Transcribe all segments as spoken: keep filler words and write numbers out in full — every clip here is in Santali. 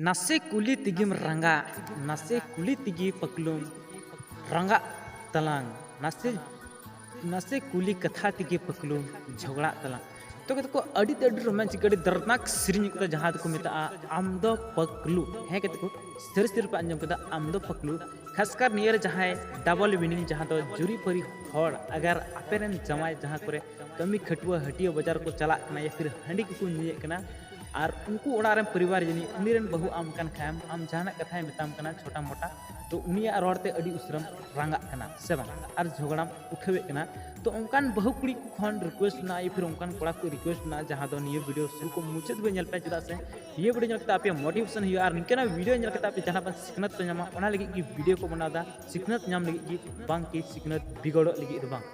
ᱱᱟᱥᱮ ᱠᱩᱞᱤ ᱛᱮᱜᱮᱢ ᱨᱟᱸᱜᱟ, ᱱᱟᱥᱮ ᱠᱩᱞᱤ ᱛᱮᱜᱮ ᱯᱟᱹᱠᱞᱩᱢ ᱨᱟᱸᱜᱟᱜ ᱛᱟᱞᱟᱝ, ᱱᱟᱥᱮ ᱱᱟᱥᱮ ᱠᱩᱞᱤ ᱠᱟᱛᱷᱟ ᱛᱮᱜᱮ ᱯᱟᱹᱠᱞᱩᱢ ᱡᱷᱚᱜᱽᱲᱟᱜ ᱛᱟᱞᱟᱝ᱾ ᱛᱚ ᱜᱟᱛᱮ ᱠᱚ, ᱟᱹᱰᱤ ᱛᱮ ᱟᱹᱰᱤ ᱨᱳᱢᱟᱱᱪᱤᱠ, ᱟᱹᱰᱤ ᱫᱟᱨᱫᱽᱱᱟᱠ ᱥᱮᱨᱮᱧ ᱠᱟᱫᱟ, ᱡᱟᱦᱟᱸ ᱫᱚᱠᱚ ᱢᱮᱛᱟᱜᱼᱟ ᱟᱢ ᱫᱚ ᱯᱟᱹᱠᱞᱩ᱾ ᱦᱮᱸ ᱜᱟᱛᱮ ᱠᱚ, ᱥᱟᱹᱨᱤ ᱥᱟᱹᱨᱤ ᱯᱮ ᱟᱸᱡᱚᱢ ᱠᱮᱫᱟ, ᱟᱢ ᱫᱚ ᱯᱟᱹᱠᱞᱩ᱾ ᱠᱷᱟᱥᱠᱟᱨ ᱱᱤᱭᱟᱹ ᱨᱮ ᱡᱟᱦᱟᱸᱭ ᱰᱟᱵᱚᱞ ᱢᱤᱱᱤᱝ, ᱡᱟᱦᱟᱸ ᱫᱚ ᱡᱩᱨᱤᱯᱟᱹᱨᱤ ᱦᱚᱲ, ᱟᱜᱟᱨ ᱟᱯᱮ ᱨᱮᱱ ᱡᱟᱶᱟᱭ ᱡᱟᱦᱟᱸ ᱠᱚᱨᱮ ᱠᱟᱹᱢᱤ ᱠᱷᱟᱹᱴᱩᱣᱟᱹ ᱦᱟᱹᱴᱤᱭᱟᱹ ᱵᱟᱡᱟᱨ ᱠᱚ ᱪᱟᱞᱟᱜ ᱠᱟᱱᱟ ᱭᱟ ᱯᱷᱤᱨ ᱦᱟᱺᱰᱤ ᱠᱚᱠᱚ ᱧᱩᱭᱮᱫ ᱠᱟᱱᱟ, ᱟᱨ ᱩᱱᱠᱩ ᱚᱲᱟᱜ ᱨᱮᱱ ᱯᱚᱨᱤᱵᱟᱨ ᱡᱟᱹᱱᱤᱡ ᱩᱱᱤ ᱨᱮᱱ ᱵᱟᱹᱦᱩ ᱟᱢ ᱠᱟᱱ ᱠᱷᱟᱱ ᱟᱢ ᱡᱟᱦᱟᱱᱟᱜ ᱠᱟᱛᱷᱟᱭ ᱢᱮᱛᱟᱢ ᱠᱟᱱᱟ ᱪᱷᱳᱴᱟ ᱢᱳᱴᱟ, ᱛᱚ ᱩᱱᱤᱭᱟᱜ ᱨᱚᱲ ᱛᱮ ᱟᱹᱰᱤ ᱩᱥᱟᱹᱨᱟᱢ ᱨᱟᱸᱜᱟᱜ ᱠᱟᱱᱟ ᱥᱮ ᱵᱟᱝ, ᱟᱨ ᱡᱷᱚᱜᱽᱲᱟᱢ ᱩᱴᱷᱟᱹᱣᱮᱫ ᱠᱟᱱᱟ᱾ ᱛᱚ ᱚᱱᱠᱟᱱ ᱵᱟᱹᱦᱩ ᱠᱩᱲᱤ ᱠᱚ ᱠᱷᱚᱱ ᱨᱤᱠᱩᱭᱮᱥᱴ ᱢᱮᱱᱟᱜᱼᱟ ᱭᱟ ᱯᱷᱤᱨ ᱚᱱᱠᱟᱱ ᱠᱚᱲᱟ ᱠᱚ ᱨᱤᱠᱩᱭᱮᱥᱴ ᱢᱮᱱᱟᱜᱼᱟ, ᱡᱟᱦᱟᱸ ᱫᱚ ᱱᱤᱭᱟᱹ ᱵᱷᱤᱰᱤᱭᱳ ᱥᱩᱨᱩ ᱠᱚ ᱢᱩᱪᱟᱹᱫ ᱫᱷᱟᱹᱵᱤᱡ ᱧᱮᱞ ᱯᱮ, ᱪᱮᱫᱟᱜ ᱥᱮ ᱱᱤᱭᱟᱹ ᱵᱷᱤᱰᱤᱭᱳ ᱧᱮᱞ ᱠᱟᱛᱮ ᱟᱯᱮᱭᱟᱜ ᱢᱳᱴᱤᱵᱷᱮᱥᱚᱱ ᱦᱩᱭᱩᱜᱼᱟ ᱟᱨ ᱱᱤᱝᱠᱟᱹᱱᱟᱜ ᱵᱷᱤᱰᱤᱭᱳ ᱧᱮᱞ ᱠᱟᱛᱮ ᱟᱯᱮ ᱡᱟᱦᱟᱱᱟᱜ ᱵᱟᱝ ᱥᱤᱠᱷᱱᱟᱹᱛ ᱯᱮ ᱧᱟᱢᱟ, ᱚᱱᱟ ᱞᱟᱹᱜᱤᱫ ᱜᱮ ᱵᱷᱤᱰᱤᱭᱳ ᱠᱚ ᱵᱮᱱᱟᱣ ᱮᱫᱟ᱾ ᱥᱤᱠᱷᱱᱟᱹᱛ ᱧᱟᱢ ᱞᱟᱹᱜᱤᱫ ᱜᱮ, ᱵᱟᱝ ᱠᱤ ᱥᱤᱠᱷᱱᱟᱹᱛ ᱵᱤᱜᱚᱲᱚᱜ ᱞᱟᱹᱜᱤᱫ ᱫᱚ ᱵᱟᱝ᱾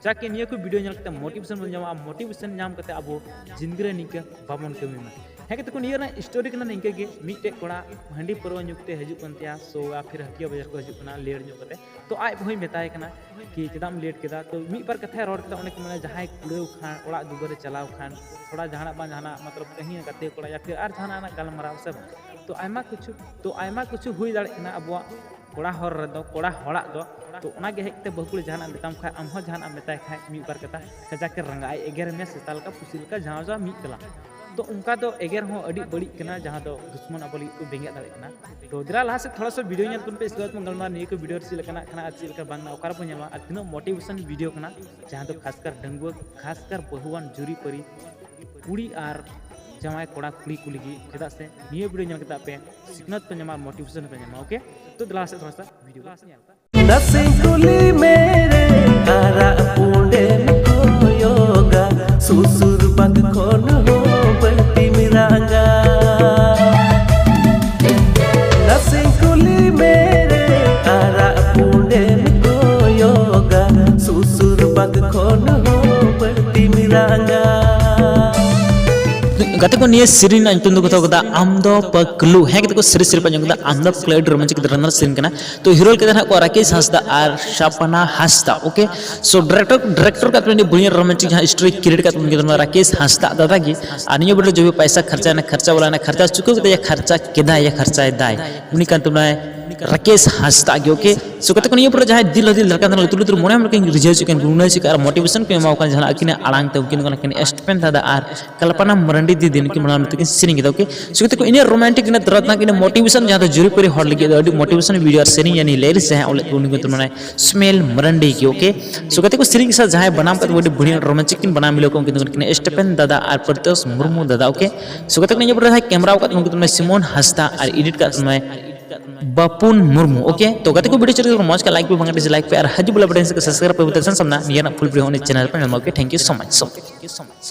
ᱡᱟᱠᱮ ᱱᱤᱭᱟᱹ ᱠᱚ ᱵᱷᱤᱰᱤᱭᱳ ᱧᱮᱞ ᱠᱟᱛᱮ ᱢᱳᱴᱤᱵᱷᱮᱥᱚᱱ ᱵᱚᱱ ᱧᱟᱢᱟ, ᱟᱨ ᱢᱳᱴᱤᱵᱷᱮᱥᱚᱱ ᱧᱟᱢ ᱠᱟᱛᱮ ᱟᱵᱚ ᱡᱤᱱᱫᱜᱤ ᱨᱮ ᱱᱤᱝᱠᱟᱹ ᱵᱟᱵᱚᱱ ᱠᱟᱹᱢᱤ ᱢᱟ᱾ ᱦᱮᱸ ᱜᱟᱛᱮ ᱠᱚ, ᱱᱤᱭᱟᱹ ᱨᱮᱱᱟᱜ ᱥᱴᱳᱨᱤ ᱠᱟᱱᱟ ᱱᱤᱝᱠᱟᱹ ᱜᱮ, ᱢᱤᱫᱴᱮᱡ ᱠᱚᱲᱟ ᱦᱟᱺᱰᱤ ᱯᱟᱹᱨᱣᱟᱹ ᱧᱩ ᱠᱟᱛᱮ ᱦᱤᱡᱩᱜ ᱠᱟᱱ ᱛᱟᱭᱟ, ᱥᱳ ᱯᱷᱤᱨ ᱦᱟᱹᱴᱤᱭᱟᱹ ᱵᱟᱡᱟᱨ ᱠᱚ ᱦᱤᱡᱩᱜ ᱠᱟᱱᱟ ᱞᱮᱴ ᱧᱚᱜ ᱠᱟᱛᱮ᱾ ᱛᱚ ᱟᱡ ᱵᱟᱹᱦᱩᱭ ᱢᱮᱛᱟᱭ ᱠᱟᱱᱟ ᱠᱤ ᱪᱮᱫᱟᱜ ᱮᱢ ᱞᱮᱴ ᱠᱮᱫᱟ? ᱛᱚ ᱢᱤᱫ ᱵᱟᱨ ᱠᱟᱛᱷᱟᱭ ᱨᱚᱲ ᱠᱮᱫᱟ, ᱚᱸᱰᱮ ᱠᱚ ᱢᱮᱱᱟ ᱡᱟᱦᱟᱸᱭ ᱠᱩᱲᱟᱹᱣ ᱠᱷᱟᱱ ᱚᱲᱟᱜ ᱫᱩᱣᱟᱹᱨ ᱨᱮ ᱪᱟᱞᱟᱣ ᱠᱷᱟᱱ ᱛᱷᱚᱲᱟ ᱡᱟᱦᱟᱱᱟᱜ ᱵᱟᱝ ᱡᱟᱦᱟᱱᱟᱜ ᱢᱚᱛᱞᱚᱵ ᱠᱟᱹᱦᱱᱤ ᱜᱟᱛᱮ ᱠᱚᱲᱟ ᱭᱟ ᱯᱷᱤᱨ ᱟᱨ ᱡᱟᱦᱟᱱᱟᱜ ᱨᱮᱱᱟᱜ ᱜᱟᱞᱢᱟᱨᱟᱣ ᱥᱮ ᱵᱟᱝ᱾ ᱛᱚ ᱟᱭᱢᱟ ᱠᱤᱪᱷᱩ, ᱛᱚ ᱟᱭᱢᱟ ᱠᱤᱪᱷᱩ ᱦᱩᱭ ᱫᱟᱲᱮᱭᱟᱜ ᱠᱟᱱᱟ ᱟᱵᱚᱣᱟᱜ ᱠᱚᱲᱟ ᱦᱚᱲ ᱨᱮᱫᱚ, ᱠᱚᱲᱟ ᱦᱚᱲᱟᱜ ᱫᱚ᱾ ᱛᱚ ᱚᱱᱟ ᱜᱮ ᱦᱮᱡ ᱠᱟᱛᱮ ᱵᱟᱹᱦᱩ ᱠᱩᱲᱤ ᱡᱟᱦᱟᱱᱟᱜ ᱢᱮᱛᱟᱢ ᱠᱷᱟᱡ, ᱟᱢ ᱦᱚᱸ ᱡᱟᱦᱟᱱᱟᱜ ᱮᱢ ᱢᱮᱛᱟᱭ ᱠᱷᱟᱡ, ᱢᱤᱫ ᱵᱟᱨ ᱠᱟᱛᱷᱟ ᱠᱟᱡᱟᱠ ᱮ ᱨᱟᱸᱜᱟᱜ ᱟᱭ, ᱮᱜᱮᱨ ᱢᱮᱭᱟ ᱥᱮᱛᱟ ᱞᱮᱠᱟ ᱯᱩᱥᱤ ᱞᱮᱠᱟ ᱡᱟᱦᱟᱸ ᱡᱟᱦᱟᱸ ᱢᱤᱫ ᱛᱟᱞᱟ᱾ ᱛᱚ ᱚᱱᱠᱟ ᱫᱚ ᱮᱜᱮᱨ ᱦᱚᱸ ᱟᱹᱰᱤ ᱵᱟᱹᱲᱤᱡ ᱠᱟᱱᱟ, ᱡᱟᱦᱟᱸ ᱫᱚ ᱫᱩᱥᱢᱚᱱ ᱟᱵᱚ ᱞᱟᱹᱜᱤᱫ ᱠᱚ ᱵᱮᱸᱜᱮᱫ ᱫᱟᱲᱮᱭᱟᱜ ᱠᱟᱱᱟ᱾ ᱛᱚ ᱫᱮᱞᱟ ᱞᱟᱦᱟ ᱥᱮᱫ ᱛᱷᱚᱲᱟ ᱥᱟ ᱵᱷᱤᱰᱤᱭᱳ ᱧᱮᱞ ᱛᱟᱵᱚᱱ ᱯᱮ, ᱤᱥᱠᱮ ᱵᱟᱫ ᱵᱚᱱ ᱜᱟᱞᱢᱟᱨᱟᱣᱟ ᱱᱤᱭᱟᱹ ᱠᱚ ᱵᱷᱤᱰᱤᱭᱳ ᱨᱮ ᱪᱮᱫ ᱞᱮᱠᱟᱱᱟᱜ ᱠᱟᱱᱟ ᱟᱨ ᱪᱮᱫ ᱞᱮᱠᱟ ᱵᱟᱝ ᱠᱟᱱᱟ, ᱚᱠᱟ ᱨᱮᱵᱚᱱ ᱧᱟᱢᱟ ᱟᱨ ᱛᱤᱱᱟᱹᱜ ᱢᱳᱴᱤᱵᱷᱮᱥᱚᱱ ᱵᱷᱤᱰᱤᱭᱳ ᱠᱟᱱᱟ, ᱡᱟᱦᱟᱸ ᱫᱚ ᱠᱷᱟᱥᱠᱟᱨ ᱰᱟᱺᱜᱩᱣᱟᱹ, ᱠᱷᱟᱥᱠᱟᱨ ᱵᱟᱹᱦᱩᱣᱟᱱ ᱡᱩᱨᱤ ᱯᱟᱹᱨᱤ ᱠᱩᱲᱤ ᱟᱨ ᱡᱟᱶᱟᱭ ᱠᱚᱲᱟ ᱠᱩᱲᱤ ᱠᱚ ᱞᱟᱹᱜᱤᱫ, ᱪᱮᱫᱟᱜ ᱥᱮ ᱱᱤᱭᱟᱹ ᱵᱷᱤᱰᱤᱭᱳ ᱧᱮᱞ ᱠᱟᱛᱮ ᱟᱯᱮ ᱥᱤᱠᱷᱱᱟᱹᱛ ᱯᱮ ᱧᱟᱢᱟ ᱟᱨ ᱢᱳᱴᱤᱵᱷᱮᱥᱚᱱ ᱯᱮ ᱧᱟᱢᱟ᱾ ᱳᱠᱮ, ᱛᱚ ᱫᱮᱞᱟ ᱥᱮᱫ ᱛᱷᱚᱲᱟ ᱥᱟ ᱵᱷᱤᱰᱤᱭᱳ ᱵᱚᱱ ᱧᱮᱞ ᱫᱟ᱾ ᱱᱟᱥᱮ ᱠᱩᱞᱤ ᱢᱮᱨᱮ ᱟᱨᱟᱜ ᱯᱩᱸᱰᱮᱢ ᱠᱚᱭᱚᱜᱟ, ᱥᱩᱥᱩᱨ ᱵᱟᱸᱫ ᱠᱷᱚᱱ ᱦᱚᱸ ᱵᱟᱹᱲᱛᱤᱢ ᱨᱟᱸᱜᱟ᱾ ᱱᱟᱥᱮ ᱠᱩᱞᱤ ᱢᱮᱨᱮ ᱟᱨᱟᱜ ᱯᱩᱸᱰᱮᱢ ᱠᱚᱭᱚᱜᱟ, ᱥᱩᱥᱩᱨ ᱵᱟᱸᱫ ᱠᱷᱚᱱ ᱦᱚᱸ ᱵᱟᱹᱲᱛᱤᱢ ᱨᱟᱸᱜᱟ᱾ ᱜᱟᱛᱮ ᱠᱚ, ᱱᱤᱭᱟᱹ ᱥᱮᱨᱮᱧ ᱨᱮᱱᱟᱜ ᱧᱩᱛᱩᱢ ᱫᱚᱠᱚ ᱢᱮᱛᱟᱣ ᱠᱟᱫᱟ ᱟᱢ ᱫᱚ ᱯᱟᱹᱠᱞᱩ᱾ ᱦᱮᱸ ᱜᱟᱛᱮ ᱠᱚ, ᱥᱟᱹᱨᱤ ᱥᱟᱹᱨᱤ ᱯᱮ ᱟᱸᱡᱚᱢ ᱠᱮᱫᱟ, ᱟᱢ ᱫᱚ ᱯᱟᱹᱠᱞᱩ, ᱟᱹᱰᱤ ᱨᱳᱢᱟᱱᱪᱚᱠ ᱜᱮ ᱨᱟᱱᱟᱨ ᱥᱮᱨᱮᱧ ᱠᱟᱱᱟ᱾ ᱛᱚ ᱦᱤᱨᱳ ᱞᱮᱠᱟᱛᱮ ᱦᱮᱱᱟᱜ ᱠᱚᱣᱟ ᱨᱟᱠᱮᱥ ᱦᱟᱸᱥᱫᱟ ᱟᱨ ᱥᱟᱯᱱᱟ ᱦᱟᱸᱥᱫᱟ᱾ ᱳᱠᱮ, ᱥᱳ ᱰᱟᱭᱨᱮᱠᱴᱚᱨ ᱰᱟᱭᱨᱮᱠᱴᱚᱨ ᱠᱟᱛᱮ ᱩᱱᱤ ᱵᱚᱲᱤᱭᱟ ᱨᱳᱢᱟᱱᱴᱤᱠ ᱡᱟᱦᱟᱸ ᱥᱴᱳᱨᱤ ᱠᱨᱤᱭᱮᱴ ᱠᱟᱛᱮ ᱩᱱᱤ ᱠᱟᱱᱟ ᱨᱟᱠᱮᱥ ᱦᱟᱸᱥᱫᱟ ᱫᱟᱫᱟ ᱜᱮ᱾ ᱟᱨ ᱱᱤᱭᱟᱹ ᱵᱚᱞᱮ ᱡᱚᱵᱤ ᱯᱟᱭᱥᱟ ᱠᱷᱟᱨᱪᱟ ᱱᱟ ᱠᱷᱟᱨᱪᱟ ᱣᱟᱞᱟ ᱱᱟ ᱠᱷᱟᱨᱪᱟ ᱪᱩᱠᱟᱹᱣ ᱠᱟᱛᱮ ᱭᱟ ᱠᱷᱟᱨᱪᱟ ᱠᱮᱫᱟᱭ ᱭᱟ ᱠᱷᱟᱨᱪᱟᱭ ᱫᱟᱭ, ᱩᱱᱤ ᱠᱟᱱ ᱛᱟᱵᱚᱱᱟᱭ ᱨᱟᱠᱮᱥ ᱦᱟᱸᱥᱫᱟ ᱜᱮ᱾ ᱳᱠᱮ, ᱥᱳ ᱜᱟᱛᱮ ᱠᱚ, ᱱᱤᱭᱟᱹ ᱯᱚᱨᱮ ᱡᱟᱦᱟᱸᱭ ᱫᱤᱞ ᱦᱚᱸ ᱫᱤᱞ ᱫᱷᱟᱲᱠᱟᱱ ᱛᱟᱦᱮᱱᱟ, ᱞᱩᱛᱩᱨ ᱞᱩᱛᱩᱨ ᱢᱚᱱᱮ ᱢᱚᱱᱮ ᱠᱤᱱ ᱨᱤᱡᱷᱟᱹᱣ ᱦᱚᱪᱚ ᱠᱤᱱ, ᱜᱩᱱᱟᱹᱣ ᱦᱚᱪᱚ ᱠᱤᱱ, ᱟᱨ ᱢᱳᱴᱤᱵᱷᱮᱥᱚᱱ ᱠᱤᱱ ᱮᱢᱟ ᱠᱚ ᱠᱟᱱᱟ ᱡᱟᱦᱟᱱᱟᱜ ᱟᱹᱠᱤᱱᱟᱜ ᱟᱲᱟᱝ ᱛᱮ, ᱩᱱᱠᱤᱱ ᱫᱚ ᱠᱟᱱᱟ ᱠᱤᱱ ᱮᱥᱴᱯᱮᱱ ᱫᱟᱫᱟ ᱟᱨ ᱠᱚᱞᱯᱚᱱᱟ ᱢᱟᱨᱟᱱᱰᱤ ᱫᱤᱫᱤ ᱱᱩᱠᱤᱱ ᱵᱟᱱᱟᱨ ᱛᱟᱹᱠᱤᱱ ᱥᱮᱨᱮᱧ ᱠᱮᱫᱟ᱾ ᱳᱠᱮ, ᱥᱳ ᱜᱟᱛᱮ ᱠᱚ, ᱤᱱᱟᱹ ᱨᱳᱢᱟᱱᱴᱤᱠ ᱤᱱᱟᱹ ᱫᱚᱨᱚᱫ ᱨᱮᱱᱟᱜ ᱤᱱᱟᱹ ᱢᱳᱴᱤᱵᱷᱮᱥᱚᱱ ᱡᱟᱦᱟᱸ ᱫᱚ ᱡᱩᱨᱤ ᱯᱟᱹᱨᱤ ᱦᱚᱲ ᱞᱟᱹᱜᱤᱫ ᱫᱚ ᱟᱹᱰᱤ ᱢᱳᱴᱤᱵᱷᱮᱥᱚᱱ ᱵᱷᱤᱰᱤᱭᱳ ᱟᱨ ᱥᱮᱨᱮᱧ ᱡᱟᱦᱟᱸ ᱞᱟᱹᱭ ᱨᱮ ᱡᱟᱦᱟᱸ ᱚᱞ ᱞᱮᱫ ᱩᱱᱤ ᱠᱚ ᱢᱮᱱᱟᱭ ᱥᱢᱮᱞ ᱢᱟᱨᱟᱱᱰᱤ ᱜᱮ᱾ ᱳᱠᱮ, ᱥᱳ ᱜᱟᱛᱮ ᱠᱚ, ᱥᱮᱨᱮᱧ ᱥᱟᱶ ᱡᱟᱦᱟᱸᱭ ᱵᱟᱱᱟᱢ ᱠᱟᱛᱮ ᱟᱹᱰᱤ ᱵᱟᱹᱲᱤᱡ ᱨᱳᱢᱟᱱᱴᱤᱠ ᱠᱤᱱ ᱵᱟᱱᱟᱢ ᱢᱤᱞᱟᱹᱣ ᱠᱚ ᱩᱱᱠᱤᱱ ᱫᱚ ᱠᱟᱱᱟ ᱠᱤᱱ ᱮᱥᱴᱯᱮᱱ ᱫᱟᱫᱟ ᱟᱨ ᱯᱨᱚᱛᱭᱚᱥ ᱢᱩᱨᱢᱩ ᱫᱟᱫᱟ᱾ ᱳᱠᱮ, ᱥᱳ ᱜᱟᱛᱮ ᱠᱚ, ᱱᱤᱭᱟᱹ ᱯᱚᱨᱮ ᱡᱟᱦᱟᱸᱭ ᱠᱮᱢᱨᱟ ᱟᱠᱟᱫ ᱩᱱᱠᱤᱱ ᱫᱚ ᱠᱟᱱᱟ ᱥᱤᱢᱚᱱ ᱦᱟᱸᱥᱫᱟ ᱟᱨ ᱮᱰᱤᱴ ᱠᱟᱜ ᱠᱟᱱᱟᱭ ᱵᱟᱯᱩᱱ ᱢᱩᱨᱢᱩ᱾ ᱳᱠᱮ, ᱛᱚ ᱜᱟᱛᱮ ᱠᱚ, ᱵᱷᱤᱰᱤᱭᱳ ᱪᱮᱫ ᱞᱮᱠᱟ ᱢᱚᱡᱽ ᱠᱷᱟᱱ ᱞᱟᱭᱤᱠ ᱯᱮ, ᱵᱟᱝ ᱰᱤᱥᱞᱟᱭᱤᱠ ᱯᱮ, ᱟᱨ ᱦᱤᱡᱩᱜ ᱵᱚᱞᱟ ᱵᱟᱰᱟᱭ ᱥᱮ ᱥᱟᱵᱥᱠᱨᱟᱭᱤᱵ ᱯᱮ, ᱵᱚᱛᱮ ᱥᱟᱱ ᱥᱟᱢᱱᱟ ᱱᱤᱭᱟᱹ ᱨᱮᱱᱟᱜ ᱯᱷᱩᱞ ᱵᱷᱤᱰᱤᱭᱳ ᱦᱚᱸ ᱩᱱᱤ ᱪᱮᱱᱮᱞ ᱯᱮ ᱧᱟᱢᱟ᱾ Okay, thank you so much, so much, so much.